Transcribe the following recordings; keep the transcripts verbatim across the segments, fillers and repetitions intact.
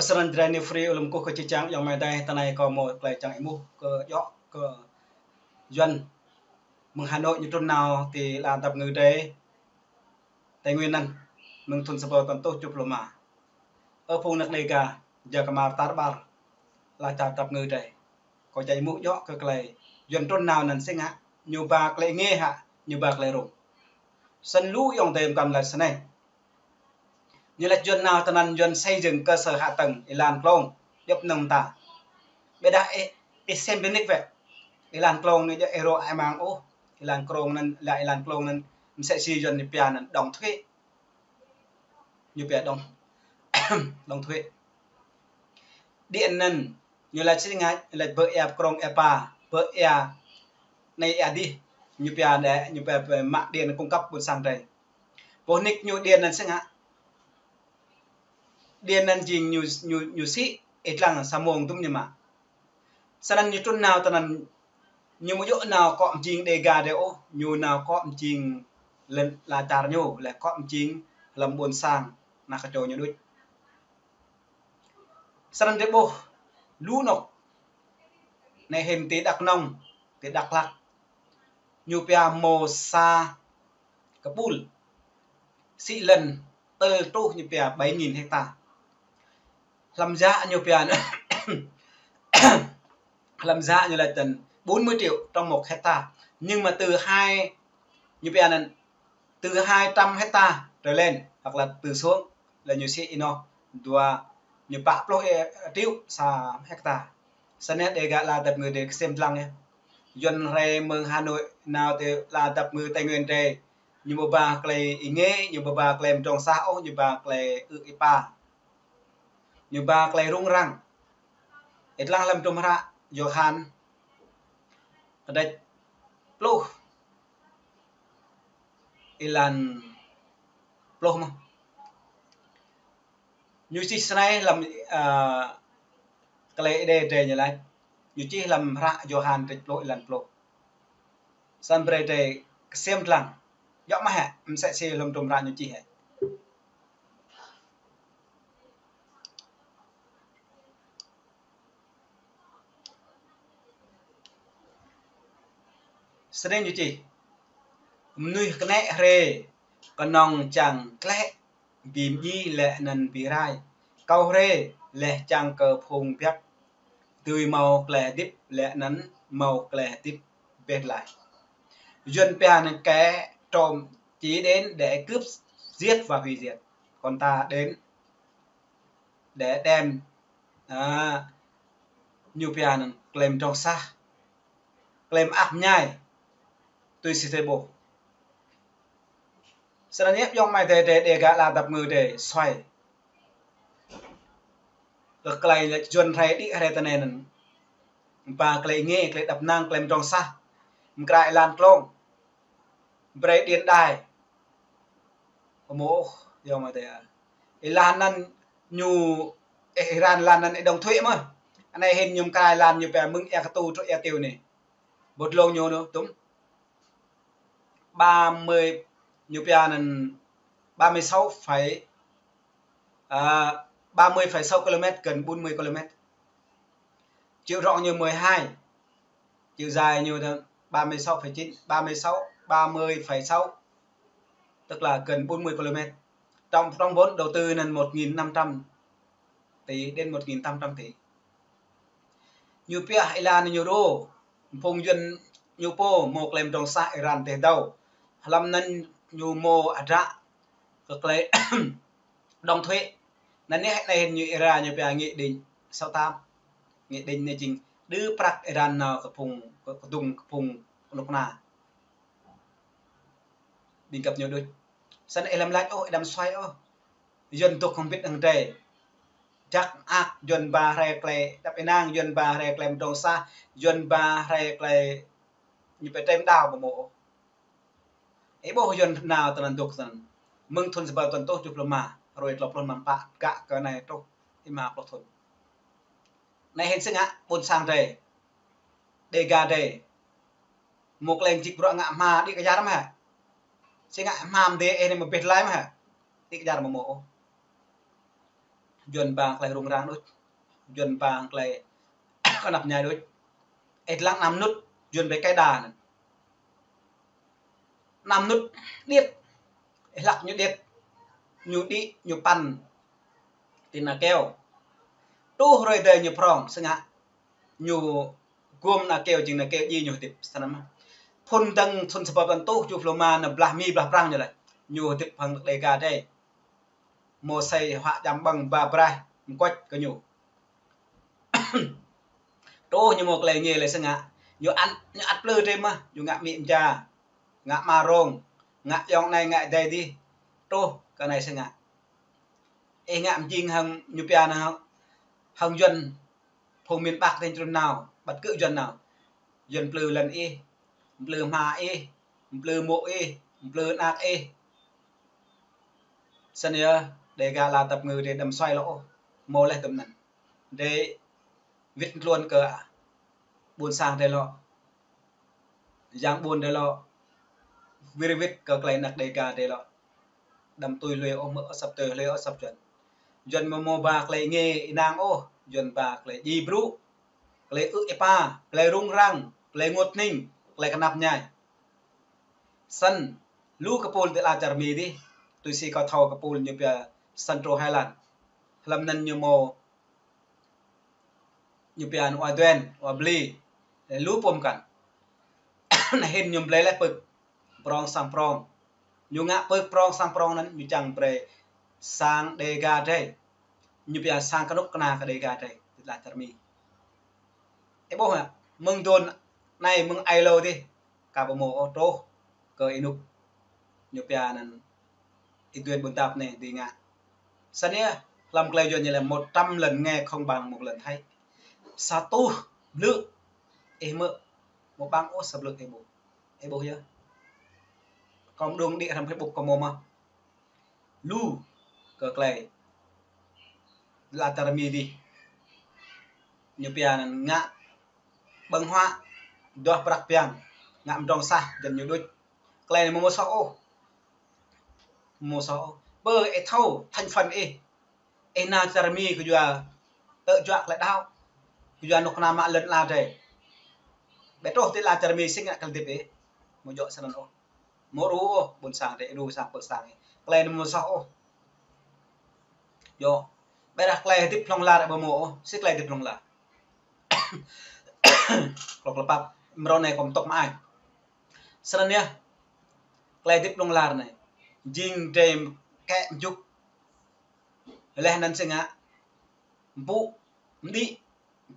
Srăng jrai ni free ulum kuh kơ čih čang yong mai dai, tơnai kâo mơ̆ klei čang imuh kơ yŏk kơ Yuan mơ̆ng Hà Nội ñu trŭn nao ti la dap ngư dai Tây Nguyên anŭn mơ̆ng thŭn sa rơbâo tuăn tuh čuh pluh ma. Ơ phung năk Đêga, ja kơ mar tar ƀar la čar dap ngư dai. Kâo čang imuh yŏk kơ klei Yuan trŭn nao anŭn sĭt ngă, ñu ba klei ngê hă, ñu ba klei rŭng. Săn lu yong dai mkăn laĭ snei. Ñu laĭ Yuan nao tơnăn Yuan xây dựng cơ sở hạ tầng, êlan klông, djŏp năng ta. Ƀiădah ih, ih sem bơnik wĕ. Êlan klông anai djŏ ih rô ai mang ôh. Êlan klông anŭn, la êlan klông anŭn, msĕ si Yuan ñu pia anŭn đóng thuế. Ñu pia đóng, đóng thuế. Điện anŭn, ñu laĭ sĭt ngă, ñu laĭ bơ ia krông ia pa, bơ ia anai ia dih. Ñu pia đe, ñu pia, pia mă điện cung cấp ƀôn sang dai. Boh nik ñu điện anŭn sĭt ngă. Điện anŭn jing ñu, ñu, ñu sĭ, ih lăng sa mông dŭm ñu mă. Săn anŭn ñu trŭn nao tơnăn ñu mơ̆ yŏk nao kŏ mjing Đêga dai ôh, ñu nao kŏ mjing lŏn la čar ñu, lĕ kŏ mjing hlăm ƀôn sang, nao kơ čô ñu đôč. Săn anŭn dai ƀuh, lu anŏ, anai hĭn ti Đắk Nông, ti Đắk Lắk, ñu pia mơ̆ sa kơpul. Sĭ lŏn tơl truh ñu pia bảy nghìn hecta. Hlăm giá ñu pia, hlăm giá ñu laĭ tơ̆n bốn mươi triệu trong một hecta. Nhưng mà từ hai, ñu pia anŭn, từ hai trăm hecta trở lên hoặc là từ xuống là ñu sĭ inoh dua, ñu pă pluh triệu sa hecta. Săn anai Đêga la dap ngư dai ksiêm dlăng yơh. Yuan rai mơ̆ng Hà Nội nao ti la dap ngư Tây Nguyên dai. Ñu ƀu ba klei êngê, ñu ƀu ba klei mdrŏng sah ôh, ñu ba klei ư̆ êpa. Ñu ba klei rŭng răng. Ih lăng hlăm hdruôm hră Yôhan kơđĕč pluh, êlan pluh mơ̆n. Ñu čih snei hlăm, ơ, klei Ơi Adai dai ñu laĭ. Ñu čih hlăm hră Yôhan kơđĕč pluh êlan pluh. Săn brơi dai ksiêm dlăng. Djŏ mơ̆ hĕ, msĕ si hlăm hdruôm hră ñu čih hĕ. Snei ñu čih. Mơnuih kơnĕ hrê kơnơ̆ng čang klĕ bi mdjai lĕ anŭn bi rai. Kâo hrê lĕ čang kơ phung biăp dưi mâo klei hơdip lĕ anŭn mâo klei hơdip bĕ glaĭ. Yuan pia anŭn kẻ trộm chỉ đến để cướp, giết và hủy diệt. Còn ta đến để đem, à, ñu pia anŭn klei mdrŏng sah, klei mơak mơñai, tui si tơlơi ƀuh. Săn anŭn yơh yong mai dai, dai, Đêga la dap ngư dai suaih. Kơ klei Yuan rai đĭ rai tơnai anŭn. Ba klei êngê, klei đăp năng, klei mdrŏng sah. Mkra êlan klông. Brơi điện đài. Ơ mơ̆ ôh, yong mai dai. Êlan anŭn ñu, ơ, êlan anŭn ih đóng thuế mơ̆n. Anai hĭn ñu mkra êlan ñu pia mơ̆ng ia Ktu truh ia Tiêu anai. Ƀu dlông ñu anŭn, tŭm. Ba mươi, ñu pia anŭn ba mươi sáu phẩy, à, ba mươi phẩy sáu kilomét, gần bốn mươi kilomét. Chiều rộng như mười hai, chiều dài như là ba mươi sáu phẩy chín, ba mươi sáu, ba mươi phẩy sáu, tức là gần bốn mươi kilomét. Trong, trong vốn đầu tư nên một nghìn năm trăm tỷ đến một nghìn tám trăm tỷ. Ñu pia êlan ñu rô, phung Yuan ñu pô mâo klei mdrŏng sah êran teh dâu. Hlăm anŭn ñu mâo hơdră kơ klei đóng thuế. Anŭn anai, anai hĭn ñu êra ñu pia nghị định sáu tám. Nghị định anai jing đơ prăk êran nao kơ phung, kơ, kơdŭng kơ phung kơnuk kơna. Ƀing găp ñu đôč. Săn ih lăm lač ôh, ih đăm suaih ôh. Yuan dŏ hơbĭt hăng dai. Jăk mơak, Yuan ba rai klei đăp ênang, Yuan ba rai klei mdrŏng sah, Yuan ba rai klei ñu pơtrem đao ƀu mâo ôh. Ih ƀuh Yuan nao tơnăn dŏ tơnăn. Mơ̆ng thŭn sa rơbâo tuăn tuh čuh pluh ma, hruê tlâo pluh năm pă, gă kơ anai truh êma pluh thŭn. Anai hĭn sĭt ngă, ƀôn sang dai, Đêga dai. Mâo klei jik bruă ngă hma đĭ kơ jar mơ̆ hă? Sĭt ngă hma mdê ih anai mơ̆ bĕ glaĭ mơ̆ hă? Đĭ kơ jar mơ̆ mâo ôh. Yuan ba tơlơi rŭng răng đôč. Yuan ba tơlơi kơnăp ñai đôč. Ih lăng năm mơnŭt, Yuan brơi kơ đa anŭn. Năm mơnŭt điêt. Ih lăng ñu điêt. Ñu đĭ, ñu păn. Tui ană keo. Truh hrơi adai ñu prong, sơngă. Ñu gum ană keo, jing ană keo djai ñu hơdip. Sơnăm. Phŭn dơ̆ng thŭn sa rơbâo păn rơtuh tơjuh pluh rơma, anŭn blah Mi blah Prăng ñu laĭ. Ñu hơdip hăng Dega Dei. Mơ̆ sai huă jăm ƀơ̆ng ba braih mơkuač kơ ñu. Truh ñu mơ̆ tơlơi ngă lĕ sơngă. Ñu ăt, ñu ăt plư drơi mơ̆, ñu ngă amĭ ama, ngă ama rông, ngă ayŏng anai ngă adai adih. Truh kơ anai sơngă. Ih ngă mơjing hăng ñu pia anŭn hăng Yuan phung miền Bắc tơ̆ng trun nao, ƀăt kơ Yuan nao. Yuan plư lŏn ih, plư ama ih, plư mô̆ ih, plư ană ih. Sơnăm yơh, Dega la tăp ngư dê đăm suai lŏ ôh, mơ̆ leh tơm anŭn. Dê wĭt tluôn kơ ƀôn sang dê lŏ. Yang ƀôn dê lŏ. Wir wĭt kơ tơlơi anăk Dega dê lŏ. Đăm tui lui ôh mơ̆ asăp tui lui ôh asăp Yuan. Yuan mơ̆ mơ̆ ba tơlơi ngă ih năng ôh, Yuan ba tơlơi djai brŭ. Tơlơi ư̆ êpa, tơlơi rŭng răng, tơlơi ngot ning, tơlơi kơnăp ñai. Săn, lu kơpul tơlơi čar Mi dih, tui si kâo thâo kơpul ñu pia Central Highland. Hlăm anŭn ñu mơ̆ ñu pia anŭn wa duen, wa bli. Lu pôm kăn. Anŭn hĭn ñu blơi leh pơ̆k prong sang prong. Ñu ngă pơ̆k prong sang prong anŭn ñu čang brơi sang Dega Dei. Ñu pia sang kơnuk kơna kơ Dega Dei. Tơlơi čar Mi. Ih ƀuh hă, mơ̆ng đưm anai mơ̆ng ai lơ dih. Kâo ƀu mơ̆ ôh truh kơ ih nuk. Ñu pia anŭn ih duen ƀôn tap anai dih ngă. Sơnăm yơh, hlăm tơlơi Yuan ñu laĭ một trăm lần nghe không bằng một lần thấy. Sa rơtuh blư̆ ih mơ̆, mơ̆ ƀăng ôh sa blư̆ ih ƀuh. Ih ƀuh yơh. Kâo mơ̆ đung đĭ hrăm Facebook kâo mơ̆ mơ̆. Lu kơ tơlơi tơlơi čar Mi dih. Ñu pia anŭn ngă ƀơ̆ng huă, duah prăk biang, ngă mơdrŏng sah, dăn ñu đôč. Tơlơi anai mơ̆ mơ̆ soh ôh. Mơ̆ soh ôh. Bơ ih thâo thành phần ih. Ih nao čar Mi kơ yua tơjuă tơlơi đaŏ. Kơ yua anŭn kơnă mă lŏn ala dih. Ƀĕ truh tơlơi čar Mi sĭt ngă kơ hơdip ih. Mơ̆ djơ̆ sơnăn ôh. Mơ̆ rŭ ôh, ƀôn sang dih, rŭ sang pơ̆k sang. Tơlơi anŭn mơ̆ soh ôh. Yơh. Ƀĕ rah tơlơi hơdip hlŏng lar ƀu mơ̆ ôh, sĭt tơlơi hơdip hlŏng lar. Klŏk lơpăp, mrâo anai kâo mtŏk mă ai. Sơnăn yơh, tơlơi hơdip hlŏng lar anai. Jing drơi kĕ mjuk. Leh anŭn sơngă. Mpŭ, mđĭ,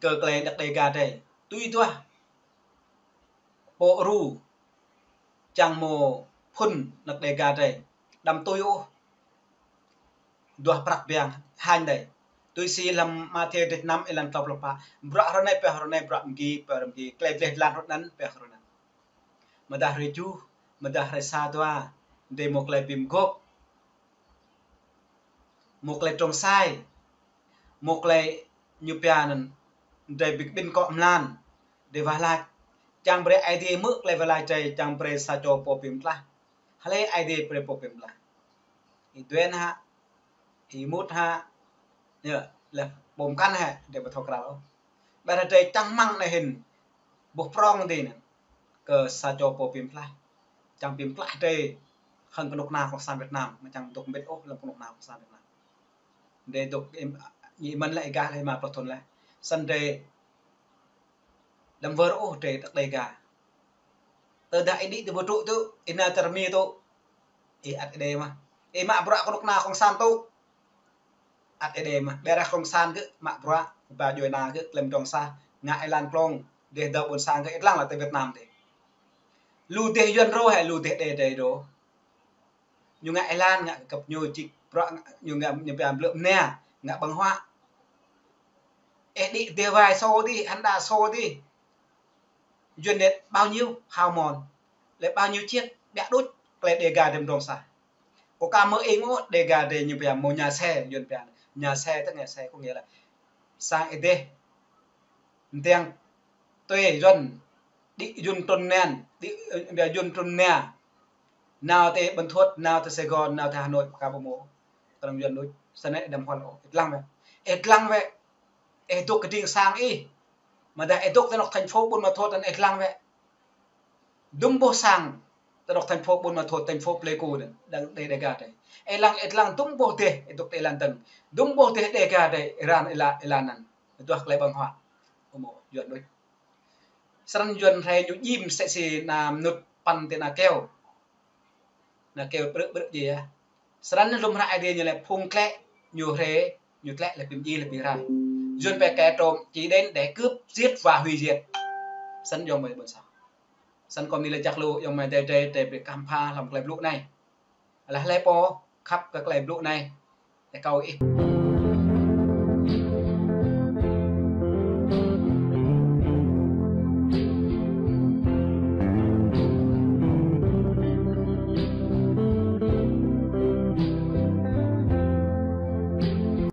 kơ tơlơi anăk Dega Dei. Tui duah. Pô rŭ. Čang mơ̆ phŭn anăk Dega Dei. Đăm tui ôh. Duah prăk biang hañ dih. Tui si hlăm Mathiơ dêh năm êlan klâo pluh pă. Bruă hrơi anai pioh hrơi anai, bruă mơgi pioh hrơi mơgi. Tơlơi gleh glan hrơi anŭn pioh hrơi anŭn. Mơdah hrơi tơjuh, mơdah hrơi sa dua. Dê mơ̆ tơlơi bi mơgôp. Mơ̆ tơlơi trông sai. Mơ̆ tơlơi ñu pia anŭn dê bi kƀĭn kŏ mlan. Dê wah lač. Čang brơi Ơi Adai hmư̆ tơlơi wah lač dê čang brơi sa čô pô bi mơtlaih. Hlơi Ơi Adai brơi pô bi mơtlaih. Ih duen hă. Ih mŭt hă. Yơh, leh pôm kăn hă, dê ƀu thâo krăl ôh. Ƀĕ rah dê čang mơ̆ng anai hĭn. Ƀuh prong dih anŭn. Kơ sa čô pô bi mơtlaih. Čang bi mơtlaih dê. Hăng kơnuk kơna Cộng sản Việt Nam. Mơ̆ čang dŏ mbĭt ôh lăm kơnuk kơna Cộng sản Việt Nam. Dê dŏ im-, ñu ih mơ̆n leh ih gah leh ih mă pluh thŭn leh. Săn dê đăm wơr ôh dê tơk Dega. Tơdah ih đĭ tơ ƀu tŭ tŭ, ih nao čar Mi tŭ. Ih ăt ih đe mơ̆. Ih mă bruă kơnuk kơna Cộng sản tŭ. Ăt ih đe mơ̆. Ƀĕ rah Cộng sản gơ̆ mă bruă, ba djuai ana gơ̆ tơlơi mơdrŏng sah, ngă êlan klông, dêh dŏ ƀôn sang gơ̆ ih lăng lă tơ Việt Nam dêh. Lu dêh Yuan rô hă, lu dêh Ơi Adai rô. Ñu ngă êlan, ngă kơ gơ̆p ñu čih bruă, ñu ngă ñu pia blư̆ mnia, ngă ƀơ̆ng huă. Ih đĭ dêh wai sô dih, hăn đa sô dih. Yuan lĕ bao nhiêu hào mòn, lĕ bao nhiêu chiếc, ƀiă đôč, tơlơi Dega dê mơdrŏng sah. Kâo ka mơ̆ ing ôh, Dega dê ñu pia mơ̆ nhà xe, Yuan pia. Nhà xe tức nhà xe có nghĩa là sang ih dêh. Mơtiăng tui Yuan, đĭ Yuan trŭn nen, đĭ, ơ, Yuan trŭn nia. Nao tơ Bình Thuột, nao tơ Sài Gòn, nao tơ Hà Nội, ka ƀu mơ̆. Kơnơ̆ng Yuan đôč, săn anai đăm hual ôh, ih lăng mơ̆. Ih lăng wơ̆t. Ih dŏ kơđing sang ih. Mơ̆ dah ih dŏ tơ anŏ thành phố Buôn Ma Thuột anŭn ih lăng wơ̆t. Dŭm boh sang tơ anŏ thành phố Buôn Ma Thuột, thành phố Pleiku anŭn, đang đe Đêga đe. Ih lăng, ih lăng dŭm boh dêh, ih dŏ tơ ih lăng tơ̆ng. Dŭm boh dêh Đêga đe, ih lăng, ih lăng, ih lăng anŭn. Ih tuah tơlơi ƀơ̆ng huă. Ơ mơ̆, Yuan đôč. Srăng Yuan hrơi ñu jim sĕ si ană mơnŭt păn tơ ană keo. Ană keo brư̆ brư̆ ji yơh. Srăng lŏm hră Ơi Adai ñu lĕ phung tlĕ, ñu hrơi, ñu tlĕ lĕ pim ji lĕ pim rai. Yuan pĕ kẻ trộm chỉ đến để cướp, giết và hủy diệt. Srăng yŏng mơi ƀôn sang. Srăng kơ mi lĕ jak lu yŏng mơi đe đe đe brơi khăm pha lăm tơlơi blŭ anai. Lah lĕ pô khăp kơ tơlơi blŭ anai. Đe kâo ih.